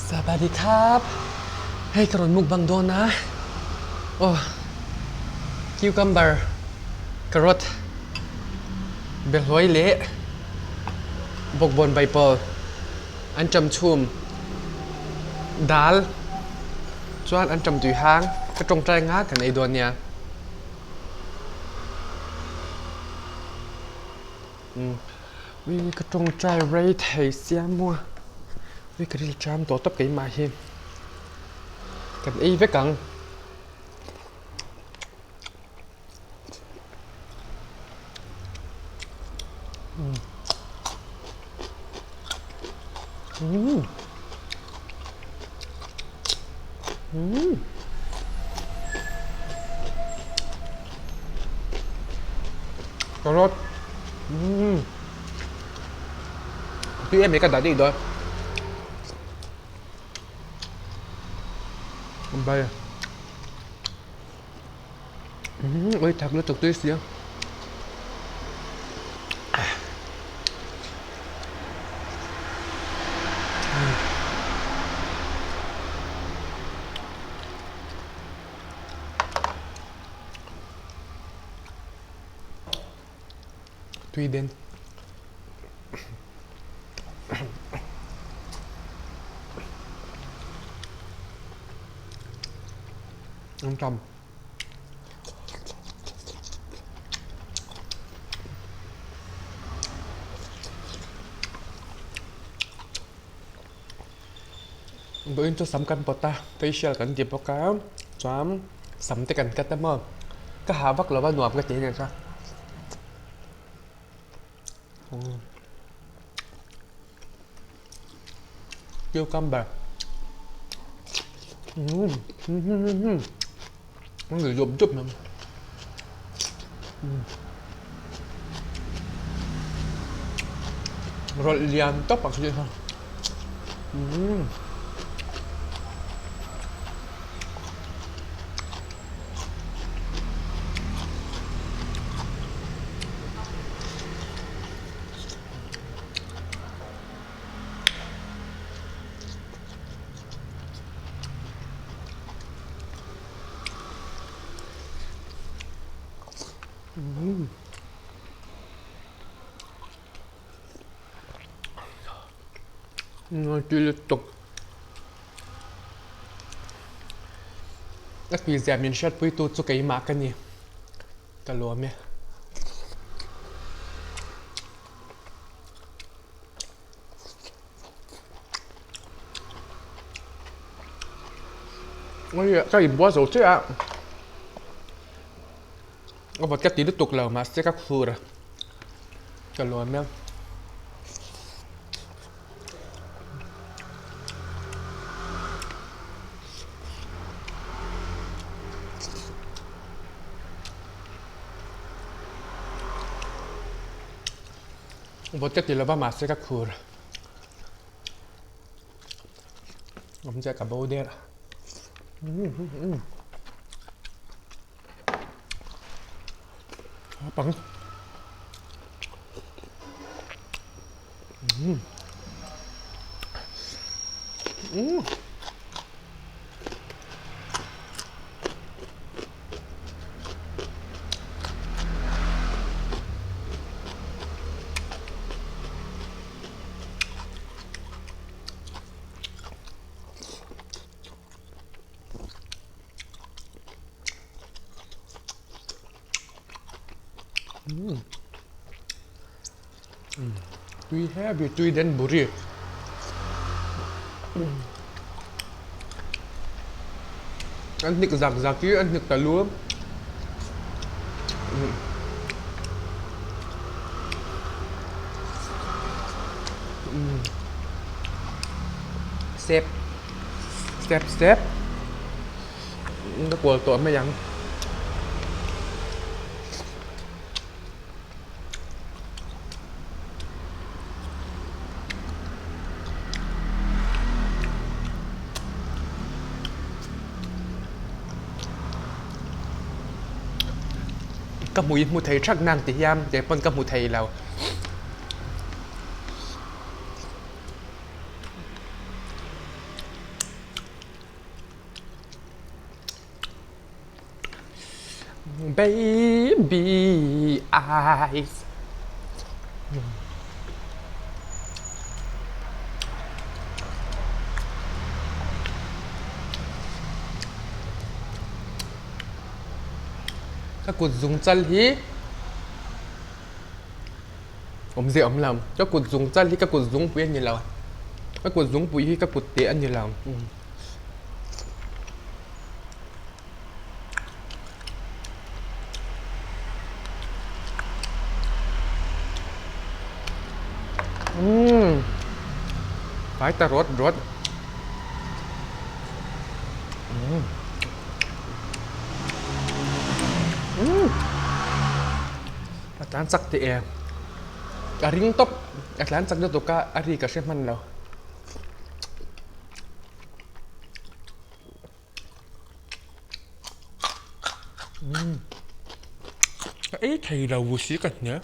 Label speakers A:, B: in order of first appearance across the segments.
A: Sabadi khap hei ka rawn mukbang dawn a aw cucumber carrot behluai leh bawkbawn baipawl an ṭam chhum dal chuan an ṭam tui hang ka ṭawngṭai nga kan ei dawn nia. Ui ka tawngtai rei thei sia maw ui ka ril ṭam tawh tawp keimah hi kan ei vek ang. Carrot tui em mai ka dah daih dawn bai ui thak lutuk tui sia. Tui den. An tam. Vawiin chu sam kan pawt a facial kan ti bawk a chuan sam te kan cut a maw ka ha vak lo va nuam ka ti a ni kha. Cucumber nó người dụp dụp nữa rồi liền tóc bằng chuyện không. Tui lutuk a tui zia min hriatpui tu chu keimah ka ni ka lawm e. Ka inbual zo chiah a a vawt ka ti lutuk lo mahse ka khur a ka lawm e. Vawt ka ti lova mahse ka khur awm chiah ka bo der a pang Tui heavy tui den buri. An hnik zak zak hi an hnik ta lu. Step step step ka kual tawh mai ang. Ka hmui hmu thei thak nang ti hian kei pawn ka hmu thei lo. Baby eyes. Ka kut zungchal hi awmzia awm lo. Ka kut zungchal hi ka kut zungpui a ni lo. Ka kut zungpui hi ka kut teh a ni lo. Umm Vai ta rawt rawt. Umm. Umm. A tlan chak teh e. A ring tawp. A tlan chak lutuk a, a ri ka hre hman lo. Ka ei thei lo vu si ka hnia.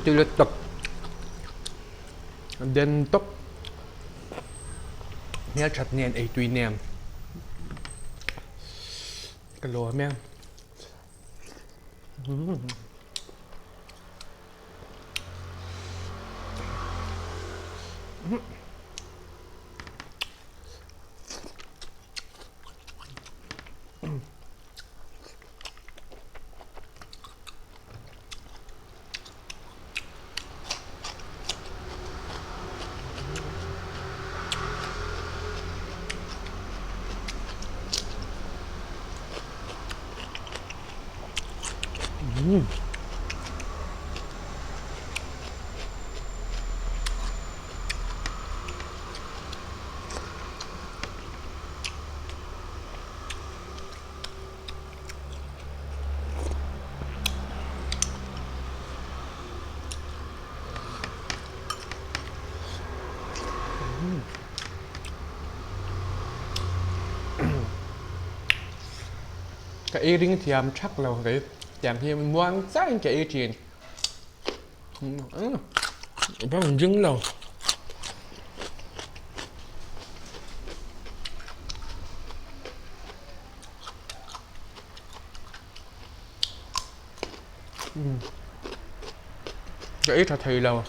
A: Tui tak den tawp hmelthat nen ei tui nen ka lawm e. Ka ei ring thiam thak lo kei tiang hi muang changin ka ei thin. Bang ding lo. Ka ei tha thei lo.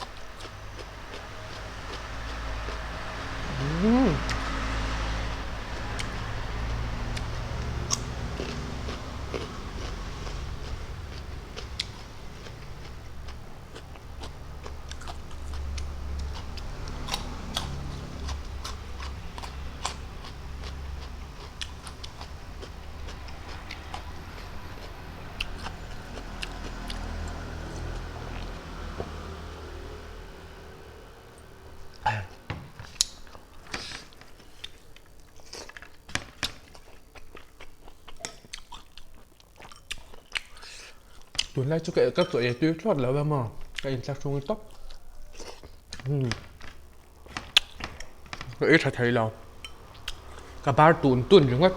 A: Tunlai chu ka ka chaw ei tui thlawt lo emaw ka inthlahrung tawp umm ka ei tha thei lo ka bar tun tun ringawt.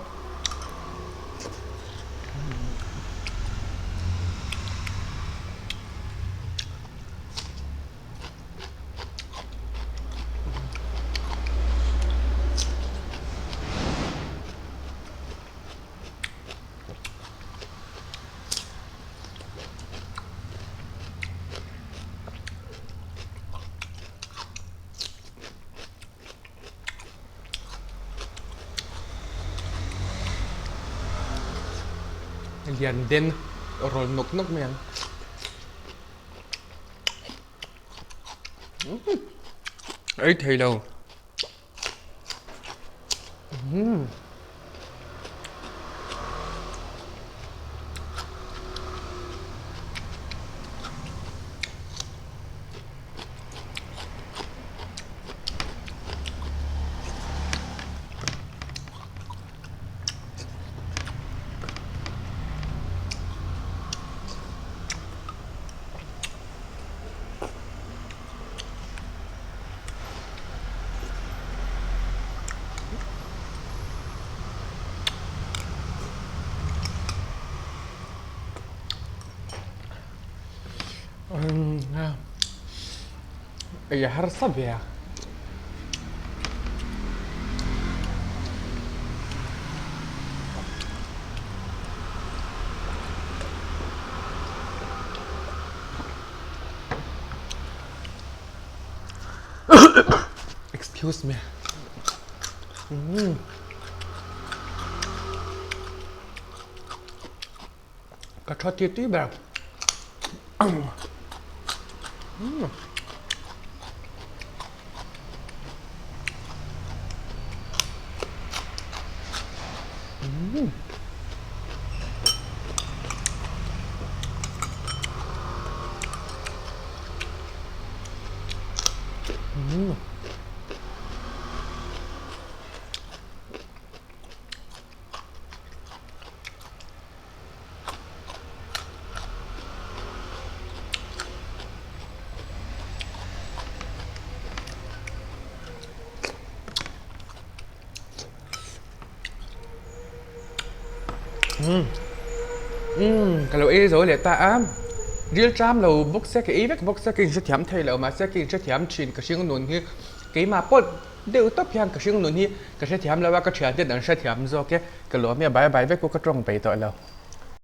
A: Lian den rawl nawk nawk mai ang. Ei thei lo. Ei a harsa ve a. Excuse me. Ka tha ti tui ber. Ka lo ei zo leh ta a, ril tram lo bawk se ka ei vek bawk se ka inhrethiam thei lo mahse ka inhrethiam thin ka hring nun hi keimah pawh deuh tawp hian ka hring nun hi ka hrethiam lo a ka thian ten an hrethiam zawk e ka lawm e bye bye vek pawh ka tawng peih tawh lo.